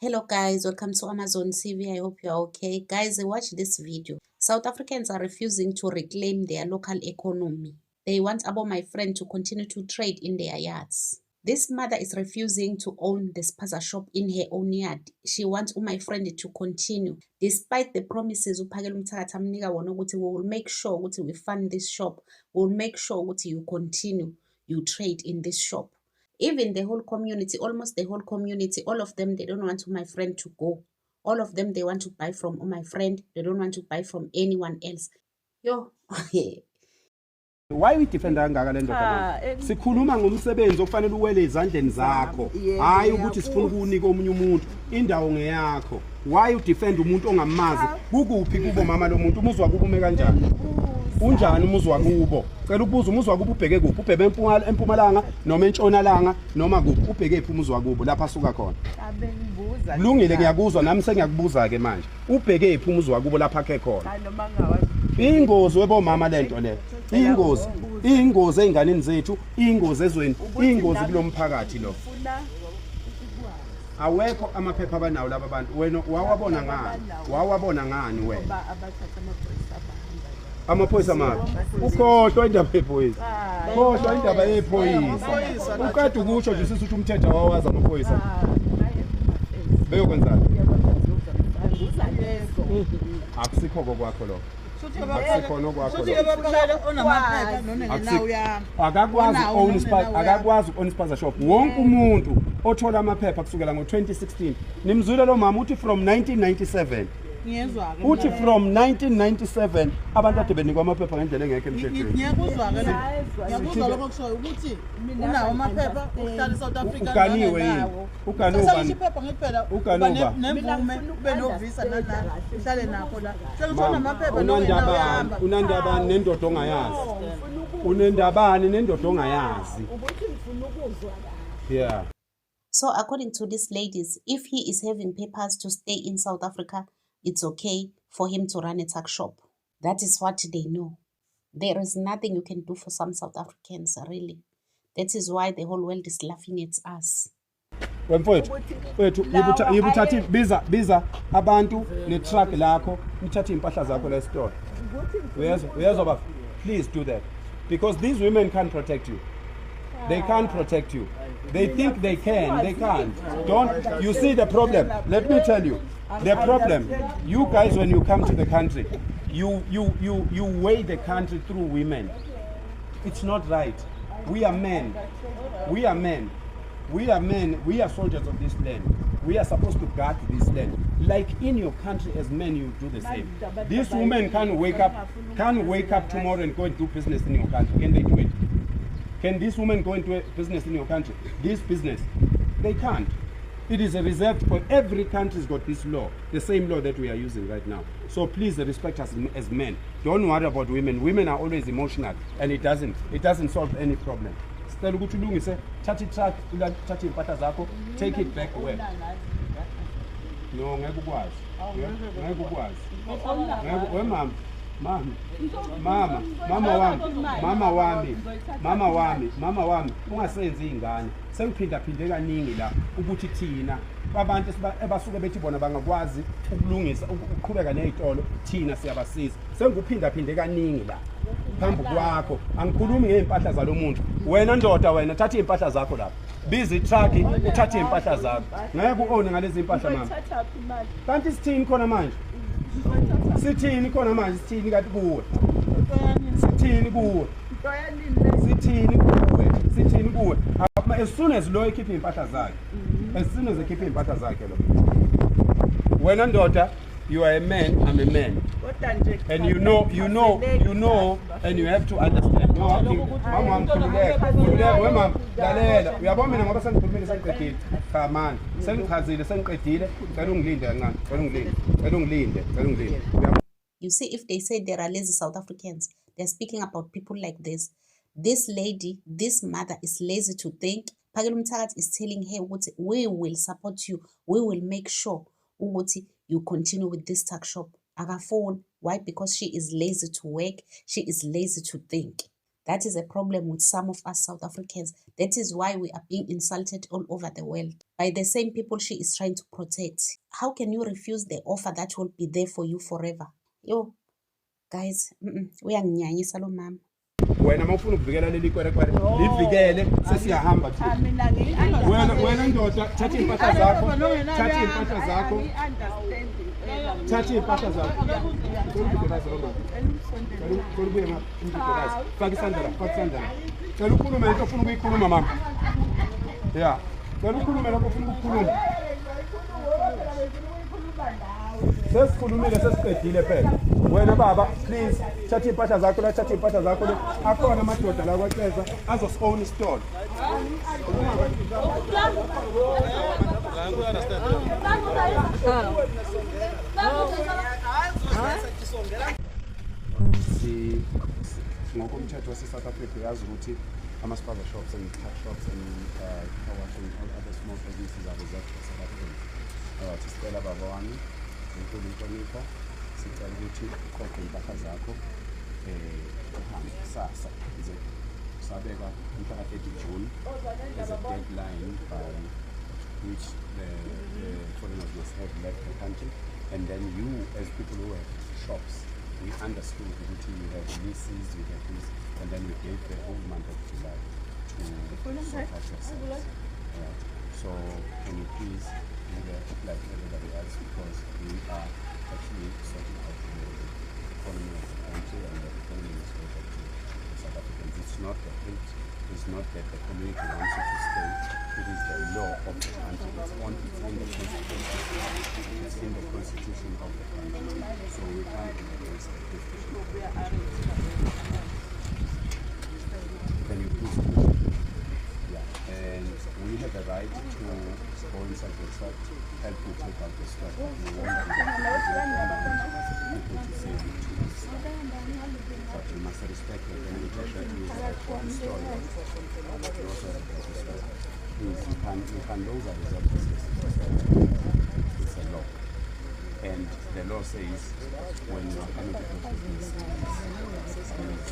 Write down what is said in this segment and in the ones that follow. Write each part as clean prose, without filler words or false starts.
Hello guys, welcome to Amazon TV. I hope you're okay. Guys, watch this video. South Africans are refusing to reclaim their local economy. They want Abo my friend to continue to trade in their yards. This mother is refusing to own the spaza shop in her own yard. She wants my friend to continue despite the promises uPhakel'umthakathi amnika wona ukuthi we will make sure ukuthi we fund this shop. We will make sure ukuthi you continue, you trade in this shop. Even the whole community, almost the whole community, all of them, they don't want my friend to go. All of them, they want to buy from my friend. They don't want to buy from anyone else. Yo. Why uyidefenda kangaka le ndoda mama? Sikhuluma ngomsebenzi ofanele uwele ezandleni zakho, hayi ukuthi sifuna ukuwunika omunye umuntu. Indawo ngeyakho. Why udefend umuntu ongamazi? Kukuphi kubo mama lo muntu? Umuzi wakubo ume kanjani? Unjani umuzi wakubo? Cela ukubuza, umuzi wakubo ubheke kuphi? Ubheke empumalanga noma entshonalanga noma kuphi? Ubheke phi umuzi wakubo lapha asuka khona? Abengibuza. Kulungile, ngiyakuzwa nami, sengiyakubuza ke manje. Ubheke phi umuzi wakubo lapha akhe khona? Cha, noma ngawazi. Ingozi webomama lento le, ingozi, ingozi ey'nganeni zethu, ingozi ezweni, ingozi kulo mphakathi lo. Ufuna ukwazi. Awekho amaphepha abanawo laba bantu. Wena wawabona ngani? Wawabona ngani wena? Ba abathatha amaphoyisa abahamba. Amaphoyisa maphi? Ukhohlwa indaba yephoyisa, khohlwa indaba yephoyisa. Uqeda ukusho nje sisi ukuthi umthetho awawazi amaphoyisa. Beyokwenzani? Akusikho kokwakho lokho, akusikhona okwakho lokho. Akakwazi own akakwazi uku-own spaza shop. Wonke umuntu othola amaphepha kusukela ngo-2016, nimzwile lo mama uthi from 1997. Ngiyezwa-ke. Uthi from 1997 abantu ade benikwa amaphepha ngendlela engekho emthethweni. Ngiyakuzwa-ke, ngiyakuzwa lokho kushoyo ukuthi unawo amaphepha uhlala e-South Africa. Uganiwe yini? Uganiwe Sesisho ubani? iphepha ngithi phela Uganiwe uba uba? nemvume, ube novisa nana uhlale nakho la. Sengisho Mama, unamaphepha. unandabani, unandabani nendoda ongayazi? Unendabani nendoda ongayazi? Ukuthi ngifuna ukuzwa kahle. So according to these ladies, if he is having papers to stay in South Africa, it's okay for him to run a tuck shop. That is what they know. There is nothing you can do for some South Africans, really. That is why the whole world is laughing at us. Wemfowethu, mfowethu, yibuthatha, biza, biza abantu ne-truck lakho, nithathe iy'mpahla zakho la esitolo. Uyezwa, uyezwa baba? Please do that because these women can't protect you. They can't protect you. They think they can, they can't. Don't you see the problem? Let me tell you the problem. You guys, when you come to the country, you weigh the country through women. It's not right. We are men. We are men. We are men. We are soldiers of this land. We are supposed to guard this land. Like in your country, as men, you do the same. This woman can wake up tomorrow and go and do business in your country. Can they do it? Can this woman go into a business in your country? This business? They can't. It is a reserved for every country's got this law, the same law that we are using right now. So please respect us as men. Don't worry about women. Women are always emotional, and it doesn't solve any problem. Sicela ukuthi ulungise, thatha i-truck, thatha iy'mpahla zakho, take it back where? No, ngeke ukwazi. Ngeke ukwazi. Ngeke we mama. Mama. Mama, mama wami, mama wami, mama wami, mama wami, ungasenzi ingane. Sengiphinda phinde kaningi la ukuthi thina abantu ebasuke bethi bona bangakwazi ukulungisa ukuqhubeka nezitolo, thina siyabasiza. Sengikuphinda phinde kaningi la phambi kwakho. Angikhulumi ngey'mpahla zalo muntu. Wena ndoda, wena thatha iy'mpahla zakho lapha. Biza i-truck, uthathe iy'mpahla zakho. Ngeke u-one ngalezi mpahla, mama. Ngithathaphi imali? Kanti sithini khona manje? Sithini khona manje? Sithini kanti kuwe? Sithini kuwe? Sithini kuwe? Sithini kuwe? As soon as lo ekhipha iy'mpahla zakhe, as soon as ekhipha iy'mpahla zakhe lo, wena ndoda, you are a man, I'm a man. Kodwa nje And you know and you have to understand. No, mama wami, khululeka, khululeka we mama, lalela. Uyabona mina ngoba sengikhulumile, sengiqedile. Cha mani, sengichazile, sengiqedile. Cela ungilinde kancane, cela ungilinde, cela ungilinde, cela ungilinde. You see, if they say there are lazy South Africans, they're speaking about people like this. This lady, this mother is lazy to think. Phakel'umthakathi is telling her ukuthi we will support you. We will make sure ukuthi you continue with this tuck shop. Akafuni. Why? Because she is lazy to work. She is lazy to think. That is a problem with some of us South Africans. That is why we are being insulted all over the world. By the same people she is trying to protect. How can you refuse the offer that will be there for you forever? Yo, guys, uyanginyanyisa lo mama. Wena uma ufuna ukuvikela leli kwerekwere, livikele, sesiyahamba thina. Mina ngiyi- Wena ndoda, thatha iy'mpahla zakho, thatha iy'mpahla zakho, thatha iy'mpahla zakho. Cela umdudukazi lo mama. Cela ubuye ngapha, umdudukazi. Faka isandla la, faka isandla la. Cela ukhulume into ofuna ukuyikhuluma mama. Ya, cela ukhulume lokho ofuna ukukhuluma. Sesikhulumile, sesiqedile phela. Wena baba, please, thatha iy'mpahla zakho la, thatha iy'mpahla zakho le. Akhona amadoda la kwaCeza azosi-own isitolo. Ngokomthetho wase-South Africa, uyazi ukuthi ama-spaza shops and tuck shops and car wash and all other small businesses are reserved for South Africans. Alright, sicela baba wami, ngenkulu inhlonipho, sicela ukuthi uqoqe iy'mpahla zakho, uhambe kusasa nje. Sabeka umhla ka-30 June as a deadline by which the foreigners must have left the country. And then you, as people who have shops, we understood ukuthi you have leases, you have this, and then we gave the whole month of July to sort out yourselves. Alright. So can you please do that like everybody else, because we are actually sorting out the economy of the country, and the economy must go back to the South Africans. It's not the hate, it's not that the community wants you to stay, it is the law of the country. It's in the constitution. It's in the constitution of the country. So we can't go against the constitution of the country. Can you please do that? Yeah. And we have the right to go inside the truck, help you take out the stuff. But we won't do that because we don't want people to say we took the stuff. But you must respect the community that you have to install. You also have to install. Please, you can those are reserved for It's a law. And the law says when you are coming to do business, please,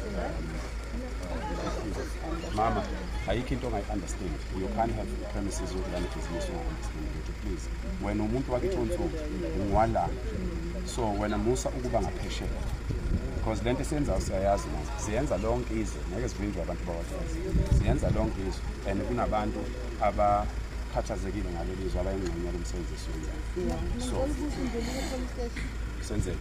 mama, ayikho into ongayi-understand. You can't have premises yokulana ibhizinisi unga-understand ukuthi, please, wena umuntu wakithi onsuku ungwala, so wena musa ukuba ngaphesheya, because lento esiyenzayo siyayazi manje, siyenza lonke izwe, ngeke sivinjwe abantu bakwaXhosa, siyenza lonke izwe, and kunabantu abakhathazekile ngaleli zwe abayingxenye yalo msebenzi esiwenzayo. So senzeke,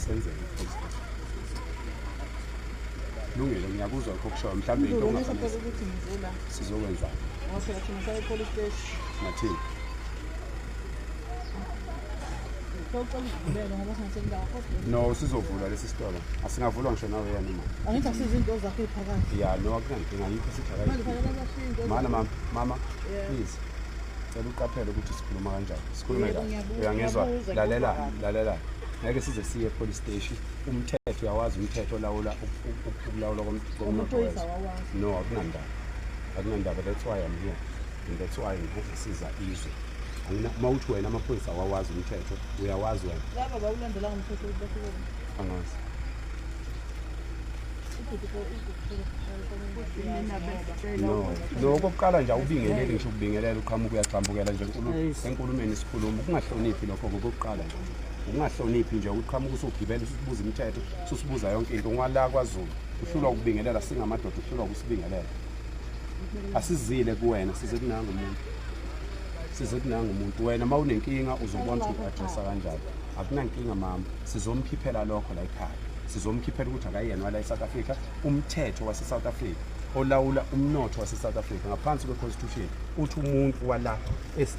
senzeke police station. Lungile, ngiyakuzwa lokho okushoyo, mhlawumbe into ongafanele Ukuthi ngizela sizokwenzani? Ngoba phela thina saye police station. Nathini? Socela ukuvulelwa ngoba singasendawo kodwa. No, sizovulwa lesi sitolo, asingavulwa ngisho nawe yena uma Angithi akusizo into zakho eziphakathi. Ya, no, akunankinga, ayikho sithi Manje akayi fanele bashiye into. Mana mama, mama, Yeah. please, cela uqaphele ukuthi sikhuluma kanjani, sikhulume Yebo, kahle. ngiyabuza, Uyangizwa? ngiyabuza, Lalela. ngiyakuzwa kahle. Lalela, ngeke size siye e-police station. Umthetho, uyawazi umthetho olawula ukulawulwa komnotho Amaphoyisa wezwe. awawazi. No, akunandaba, akunandaba. That's why I'm here and that's why ngisiza izwe. Uma uthi wena amaphoyisa awawazi umthetho, uyawazi wena. Laba bawulandelanga umthetho ukuthi bafike. Angazi. No, okokuqala nje awubingeleli ngisho ukubingelela, uqhamuka uyagxambukela nje enkulumeni sikhuluma, ukungahloniphi lokho ngokokuqala nje, ukungahloniphi nje uqhamuka usugibela ususibuza imithetho, ususibuza yonke into. Ngwala kwaZulu, uhlulwa ukubingelela, singamadoda, uhlulwa ukusibingelela. Asizile kuwena, size kunanga umuntu, size kunanga umuntu. Wena uma unenkinga uzobona ukuthi u-addressa kanjani. Akunankinga mama, sizomkhiphela lokho la ekhaya, sizomkhiphela ukuthi akayena wala e-South Africa. Umthetho wase-South Africa olawula umnotho wase-South Africa ngaphansi kwe-constitution uthi umuntu wala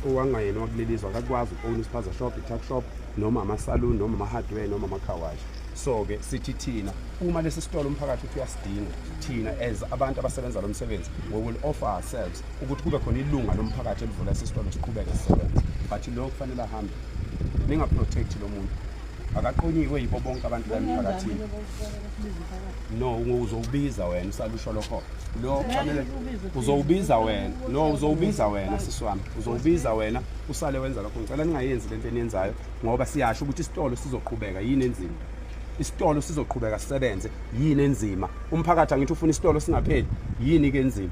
owangayena wakuleli zwe akakwazi uku-own ispaza shop, i-tuck shop, noma ama-salon, noma ama-hardware, noma ama-car wash. So-ke sithi thina, uma lesi sitolo umphakathi uthi uyasidinga, thina as abantu abasebenza lo msebenzi, we will offer ourselves ukuthi kube khona ilunga lomphakathi elivula lesi sitolo, siqhubeke sisebenze, but lo kufanele ahambe. Ningaprotect lo muntu, akaqonyiwe yibo bonke abantu la emphakathini. No, uzowubiza wena, usalusho lokho lo kufanele uzowubiza wena. No, uzowubiza wena, sisi wami, uzowubiza wena, usale wenza lokho. Ngicela ningayenzi lento eniyenzayo, ngoba siyasho ukuthi isitolo sizoqhubeka. Yini enzima? Isitolo sizoqhubeka sisebenze, yini enzima? Umphakathi angithi ufuna isitolo singapheli? Yini ke enzima?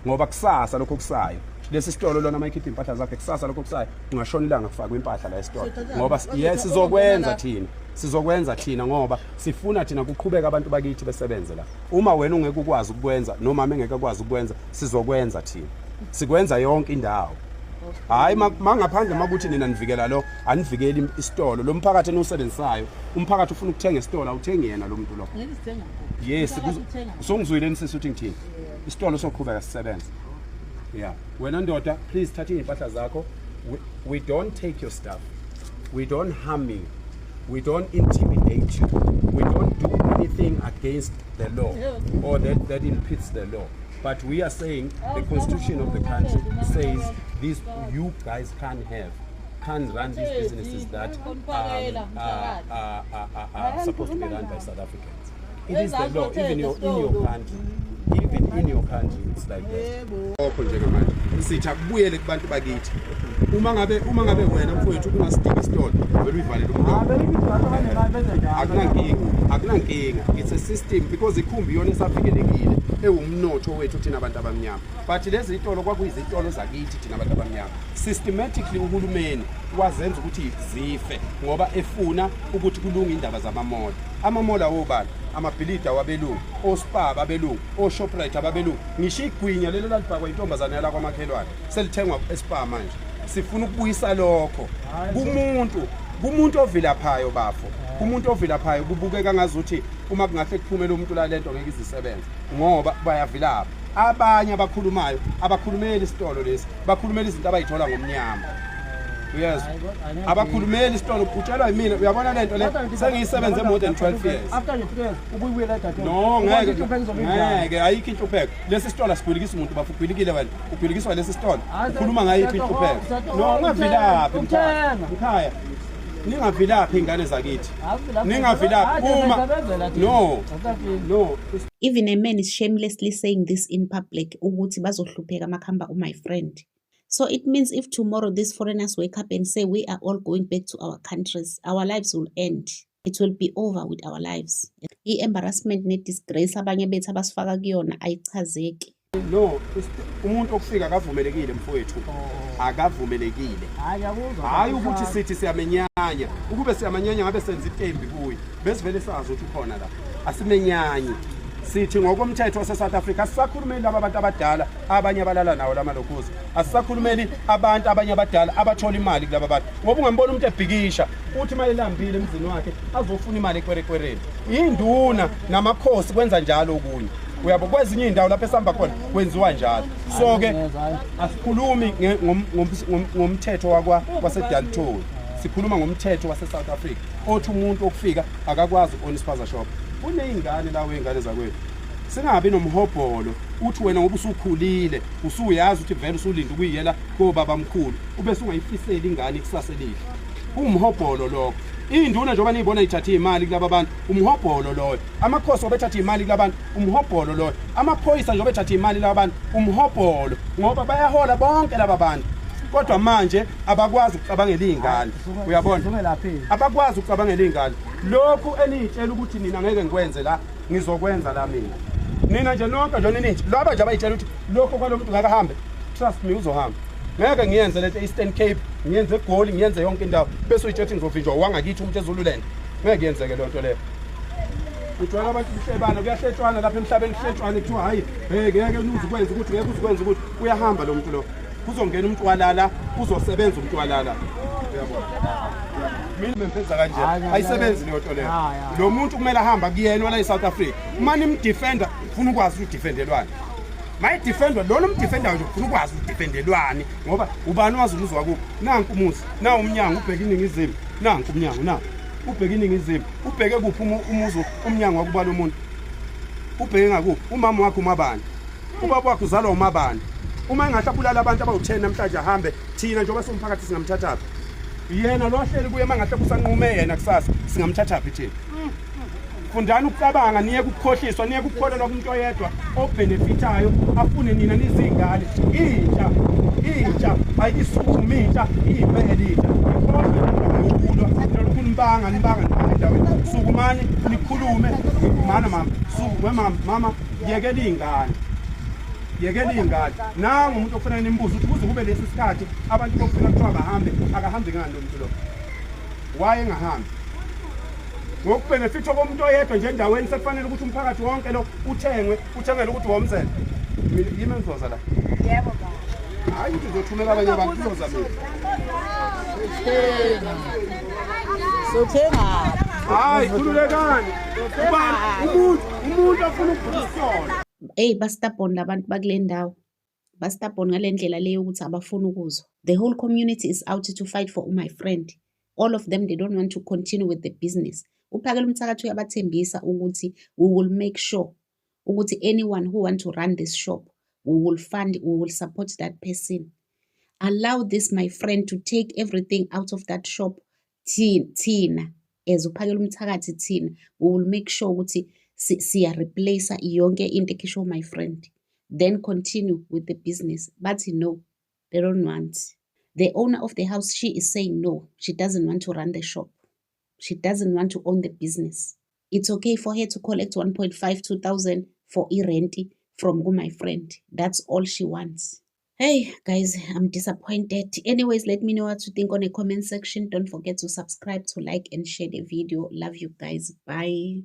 Ngoba kusasa lokho kusayo lesi sitolo lona mayikhipha impahla zakhe kusasa lokho kusayo kungashona ilanga kufakwe impahla la esitolo ngoba yes sizokwenza thina sizokwenza thina ngoba sifuna thina kuqhubeka abantu bakithi besebenze la. Uma wena ungeke ukwazi ukwenza noma engeke akwazi ukwenza, sizokwenza thina, sikwenza yonke indawo. Hayi, mangaphandle makuthi nina nivikela lo, anivikeli isitolo lo mphakathi eniwusebenzisayo. Umphakathi ufuna ukuthenga isitolo, awuthengi yena lo muntu lo. Ngeke sithenga. Yes. Umphakathi uthenga. Usongizwile nisisi ukuthi ngithini? Isitolo soqhubeka sisebenza. Yeah, wena ndoda, please thatha iy'mpahla zakho. We don't take your stuff, we don't harm you, we don't intimidate you, we don't do anything against the law or that impedes the law, but we are saying the constitution of the country says this: you guys can't run these businesses that are supposed to be run by South Africans. It is the law, even in your country. Even in your country, it's like that. Lokho njengamanje sithi akubuyele kubantu bakithi. Uma ngabe wena mfowethu ungasidingi isitolo, vele uyivalele umlomo. Akunankinga, akunankinga. It's a system because ikhumbi iyona esavikelekile ewumnotho wethu thina abantu abamnyama. But lezi zitolo kwakuyizitolo zakithi thina abantu abamnyama. Systematically uhulumeni wazenza ukuthi zife ngoba efuna ukuthi kulunge indaba zama-mall. Ama-mall awobani? Amabhilidi awabelungu, oSpar babelungu, oShoprite ababelungu. Ngisho igwinya lelo lalibhakwa intombazane yala kwamakhelwane selithengwa eSpar. Manje sifuna ukubuyisa lokho kumuntu ovilaphayo, bafo, kumuntu ovilaphayo. Kubukeka ngazuthi uma kungahle kuphume lo muntu la, lento ngeke izisebenze ngoba bayavilapha. Abanye abakhulumayo abakhulumeli isitolo lesi, bakhulumela izinto abayithola ngomnyama, uyezwa? Abakhulumeli isitolo, utshelwa yimina. Uyabona lento le sengiyisebenze more than 12 years. After the 3 years ubuyibuyela egadeni. No, ngeke. Inhlupheko izobe injani? Ngeke, ayikho inhlupheko. Lesi sitolo asigwilikisi umuntu, bafu. Ugwilikile wena, ugwilikiswa lesi sitolo. Hayi, Ukhuluma ngayiphi inhlupheko? No, ungavilaphi, mkhaya. Ukuthenga. Mkhaya, ningavilaphi, ingane zakithi, Asivilaphi. ningavilaphi. Hayi, Uma siyasebenzela thina. No. Asisafiki. No. Even a man is shamelessly saying this in public ukuthi bazohlupheka makuhamba my friend. So it means if tomorrow these foreigners wake up and say we are all going back to our countries, our lives will end. It will be over with our lives. I-embarrassment ne-disgrace abanye bethu abasifaka kuyona ayichazeki. No, umuntu okufika akavumelekile, mfowethu, akavumelekile. Hayi, ngiyakuzwa. Hayi ukuthi sithi siyamenyanya. Ukube siyamenyanya ngabe senza itembi kuye, besivele sazi ukuthi ukhona la. Asimenyanyi, sithi ngokomthetho wase-South Africa. Asisakhulumeli laba abantu abadala abanye abalala nawo lamalokhuzi, asisakhulumeli abantu abanye abadala abathola imali kulaba bantu, ngoba ungambona umuntu ebhikisha uthi uma elambile emzini wakhe azofuna imali ekwerekwereni. Induna namakhosi kwenza njalo okunye, uyabo? Kwezinye iy'ndawo lapho esihamba khona kwenziwa njalo. So-ke asikhulumi ngomthetho waseDalton, sikhuluma ngomthetho wase-South Africa othi umuntu okufika akakwazi uku-owna ispaza shop. Kuney'ngane lawo, iy'ngane zakwethu, singabi nomhobholo uthi wena ngoba usukhulile usuyazi ukuthi vele usulinde ukuyiyela kobabamkhulu, ube sungayifiseli ingane ikusasa elihle. Kuwumhobholo lokho. Iy'nduna njengoba niyibona yithathe iy'mali kulaba bantu, umhobholo loyo. Amakhosi ngoba ethathe iy'mali kulaba bantu, umhobholo loyo. Amaphoyisa njengoba ethathe iy'mali kulaba bantu, umhobholo, ngoba bayahola bonke laba bantu, kodwa manje abakwazi ukucabangela iy'ngane, uyabona? Zungelaphile. Abakwazi ukucabangela iy'ngane. Lokhu eniy'tshela ukuthi nina ngeke ngikwenze la, ngizokwenza la mina. Nina nje nonke nje nininje laba nje abayitshela ukuthi lokho kwalo muntu ngeke ahambe, trust me, uzohamba. Ngeke ngiyenze lento e-Eastern Cape, ngiyenze eGoli, ngiyenze yonke indawo, bese uyitshela ukuthi ngizovinjwa wangakithi umuntu eZululand. Ngeke yenzeke leyo nto leyo. Ujwayela abantu kuhlebana, kuyahletshwana lapha emhlabeni, kuhletshwane, kuthiwa hhayi, hey, ngeke uzukwenza ukuthi, ngeke uzukwenza ukuthi. Uyahamba lo muntu lo, kuzongena umuntu walala, uzosebenza umuntu walala, uyabona? Mina mempenza kanje. Hayi, Ayisebenzi leyo nto leyo. Hayi, hayi. Lo muntu kumele ahambe kuyena wala e-South Africa. Uma nimdefenda, ufuna ukwazi ukuthi udefendelwani. Mayidefendwa lona umdefendayo nje, ufuna ukwazi ukuthi udefendelwani, ngoba ubani wazi umuzi wakubo? Nanku umuzi, nawu umnyango ubheke iningizimu, nanku umnyango, na ubheke iningizimu, ubheke kuphi umuzi, umnyango wakuba lo muntu ubheke ngakuphi? Umama wakho umabani? Ubaba wakho uzalwa umabani? Uma engahle abulala abantu abawu-10 namhlanje ahambe, thina njengoba siwumphakathi singamthathaphi? Yena lo ahleli kuye, uma ngahle kusanqume yena kusasa, singamthathaphi thina? Fundani ukucabanga, niyeke ukukhohliswa, niyeke ukukholelwa kumuntu oyedwa obhenefithayo, afune nina nizingane. Intsha, intsha ayisukume, intsha iyimele, intsha ikhohlwe indaba yokulwa nalokhu. Nibanga, nibanga, nibanga endaweni. Sukumani nikhulume. Mana mama, sukume mama, mama, yekela iy'ngane. Yekela iy'ngane. Nangu umuntu okufanele nimbuze ukuthi kuze kube lesi sikhathi abantu bokufika kuthiwa bahambe, akahambi ngani lo muntu lo? Why engahambi? Ngokubhenefitha komuntu oyedwa nje endaweni sekufanele ukuthi umphakathi wonke lo uthengwe, uthengele ukuthi womzele. Mina yimi engizoza la. Yebo baba. Hayi ukuthi uzothumela abanye abantu, uzoza mina. Sothenga. Hayi, khululekani. Ubani umuntu ofuna ukuvula isitolo. Eyi ba-stubborn labantu bakule ndawo. Ba-stubborn ngale ndlela le yokuthi abafuni ukuzwa. The whole community is out to fight for my friend. All of them, they don't want to continue with the business. Uphakela umthakathi uyabathembisa ukuthi we will make sure ukuthi anyone who want to run this shop, we will fund, we will support that person. Allow this my friend to take everything out of that shop. Thina as uphakela umthakathi thina, we will make sure ukuthi siya replace yonke into ekhishwa my friend. Then continue with the business. But no, they don't want. The owner of the house, she is saying no, she doesn't want to run the shop. She doesn't want to own the business. It's okay for her to collect 1.5, 2,000 for irent from my friend. That's all she wants. Hey guys, I'm disappointed. Anyways, let me know what you think on the comment section. Don't forget to subscribe, to like and share the video. Love you guys. Bye.